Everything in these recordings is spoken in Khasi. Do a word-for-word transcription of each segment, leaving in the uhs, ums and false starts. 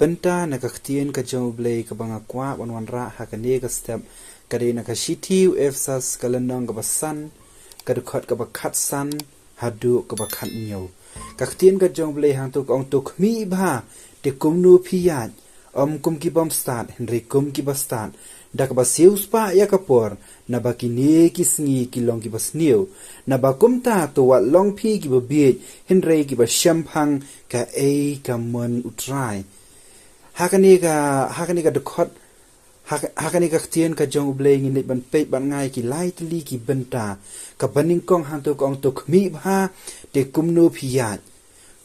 Bynta na ka ktien ka jong U Blei kaba nga kwah ban wanrah ha kane ka step ka dei na ka shithi u Ephesus ka lynnong kaba san, ka dkhot kaba khatsan haduh kaba khathynñiew. Ka ktien ka jong U Blei hangto ka ong, to khmih bha, te kumno phi ïaid, ym kum ki bym stad, hynrei kum kiba stad, da kaba siewspah ïa ka por, naba kine ki sngi ki long kiba sniew. Naba kumta to wat long phi kiba bieit, hynrei kiba shemphang kaei ka mon U Trai. Ha kane ka, ha kane ka dkhot, ha, ha kane ka ktien ka jong U Blei ngin leit ban peit ban ngai ki lai tylli ki bynta. Kaba nyngkong hangto ka ong, to khmih bha, te kumno phi ïaid,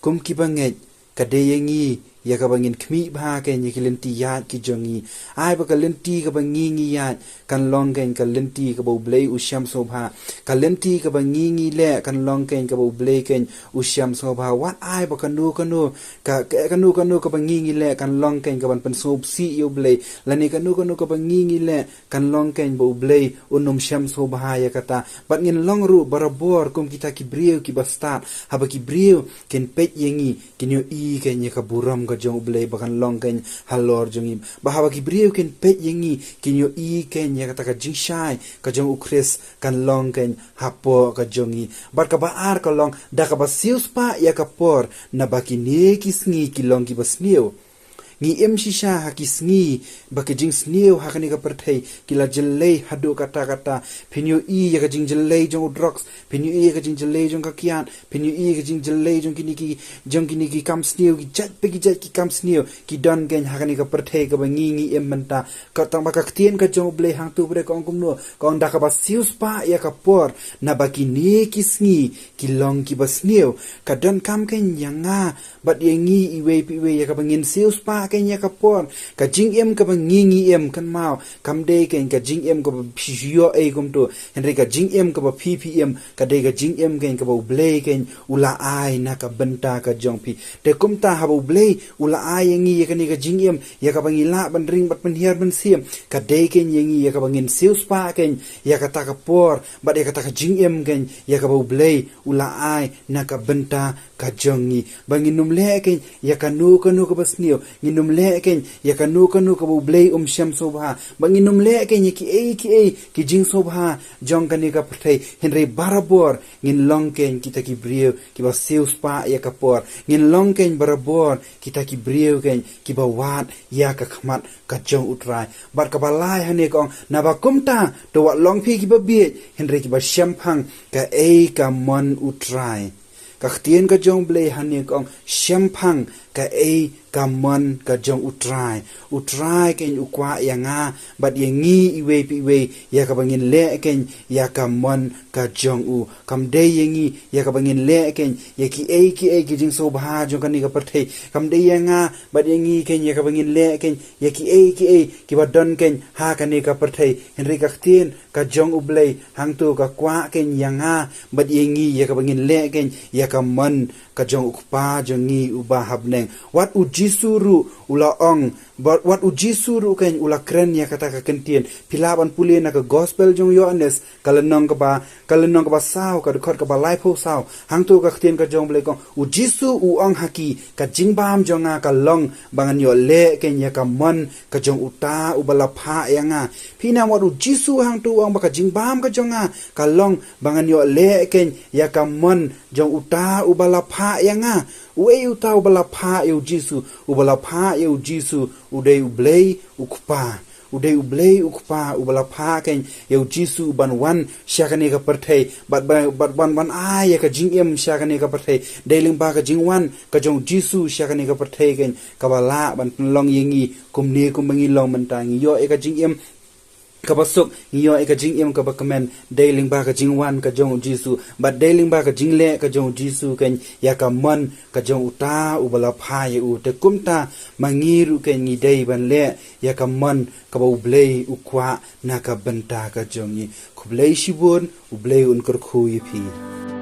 kum kiba ngeit, ka dei ïa ngi ïa kaba ngin khmih bha kein ïa ki lynti ïaid ki jong ngi. Ai ba ka lynti kaba ngi ngi ïaid kan long kein ka lynti kaba U Blei u shem sngewbha. Ka lynti kaba ngi ngi leh kan long kein kaba U Blei kein u shem sngewbha. Wat ai ba kano kano, ka, ka, kano kano kaba ngi ngi leh kan long kein kaban pynsngewsih ïa U Blei, lane kano kano kaba ngi ngi leh kan long kein ba U Blei un ym shem sngewbha ïa kata. Bad ngin long ruh barabor kum kita ki briew kiba stad, haba ki briew kin peit ïa ngi, kin ïohi kein ïa ka burom ka jong U Blei ba kan long kein halor jong ngi. Bad haba ki briew kin peit ïa ngi, kin ïohi kein ïa kata ka jingshai ka jong U Khrist kan long kein hapoh ka jong ngi. Bad kaba ar ka long, da kaba siewspah ïa ka por, naba kine ki sngi ki long kiba sniew. Ngi im shisha ha ki sngi ba ki jingsniew ha kane ka pyrthei ki la jyllei haduh katta katta. Phin ïohi ïa ka jingjyllei jong u drugs, phin ïohi ïa ka jingjyllei jong ka kiad, phin ïohi ïa ka jingjyllei jong kine ki, jong kine ki kam sniew, ki jait pa ki jait ki kam sniew ki don kein ha kane ka pyrthei kaba ngi ngi im mynta. Ka tang ba ka ktien ka jong U Blei hangto pat ka ong kumno, ka ong da kaba siewspah ïa ka por, naba kine ki sngi ki long kiba sniew. Ka donkam kein ïa nga bad ïa ngi iwei pa iwei ïa kaba ngin siewspah kein ïa ka por. Ka jingim kaba ngi ngi im, kynmaw, kam dei kein ka jingim kaba phi ïoh ei kumto, hynrei ka jingim kaba phi phi im ka dei ka jingim kein kaba U Blei kein u la ai na ka bynta ka jong phi. Te kumta haba U Blei u la ai ïa ngi ïa kane ka jingim ïa kaba ngi lah ban ring bad pynhiar mynsiem, ka dei kein ïa ngi ïa kaba ngin siewspah kein ïa kata ka por bad ïa kata ka jingim kein ïa kaba U Blei u la ai na ka bynta ka jong ngi. Ba ngin ym leh kein ïa kano kano kaba sniew, ngin ym leh kein ïa kano kano kaba U Blei um shem sngewbha, ba ngin ym leh kein ïa kiei kiei ki jingsngewbha jong kane ka pyrthei, hynrei barabor ngin long kein kita ki briew kiba siewspah ïa ka por. Ngin long kein barabor kita ki briew kein kiba wad ïa ka khmat ka jong U Trai. Bad kaba lai hangne ka ong, naba kumta to wat long phi kiba bieit, hynrei kiba shemphang kaei ka mon U Trai. Ka ktien ka jong U Blei hangne ka ong, shemphang kaei ka mon ka jong U Trai. U Trai kein u kwah ïa nga bad ïa ngi iwei pa iwei ïa kaba ngin leh kein ïa ka mon ka jong u. Kam dei ïa ngi ïa kaba ngin leh kein ïa kiei kiei ki jingsngewbha jong kane ka pyrthei. Kam dei ïa nga bad ïa ngi kein ïa kaba ngin leh kein ïa kiei kiei kiba don kein ha kane ka pyrthei, hynrei ka ktien ka jong U Blei hangto ka kwah kein ïa nga bad ïa ngi ïa kaba ngin leh kein ïa ka mon ka jong U Kpa jong ngi uba ha bneng. Wat U Jisu ruh u la ong, wat, wat U Jisu ruh kein u la kren ïa kata ka kyntien. Phi lah ban pule na ka Gospel jong u Ïoannis, ka lynnong kaba, ka lynnong kaba saw, ka dkhot kaba laiphew saw. Hangto ka ktien ka jong U Blei ka ong, U Jisu u ong ha ki, ka jingbam jong nga ka long ba ngan ïoh leh kein ïa ka mon ka jong Uta uba la phah ïa nga. Phi nam, wat U Jisu hangto u ong ba ka jingbam ka jong nga ka long ba ngan ïoh leh kein ïa ka mon jong Uta uba la phah ïa nga. Uei uta uba la phah ïa U Jisu? Uba la phah ïa U Jisu u dei U Blei U Kpa. U dei U Blei U Kpa uba la phah kein ïa U Jisu ban wan sha kane ka pyrthei bad, bad, bad ban, ban ai ïa ka jingim sha kane ka pyrthei. Dei lyngba ka jingwan ka jong U Jisu sha kane ka pyrthei kein kaba lah ban pynlong ïa ngi kumne kumba ngi long mynta. Ngi ïoh ïa ka jingim kaba suk, ngi ïoh ïa ka jingim kaba kmen dei lyngba ka jingwan ka jong U Jisu bad dei lyngba ka jingleh ka jong U Jisu kein ïa ka mon ka jong Uta uba la phah ïa u. Te kumta ma ngi ruh kein ngi dei ban leh ïa ka mon kaba U Blei u kwah na ka bynta ka jong ngi. Khublei shibun, U Blei un kyrkhu ïa phi.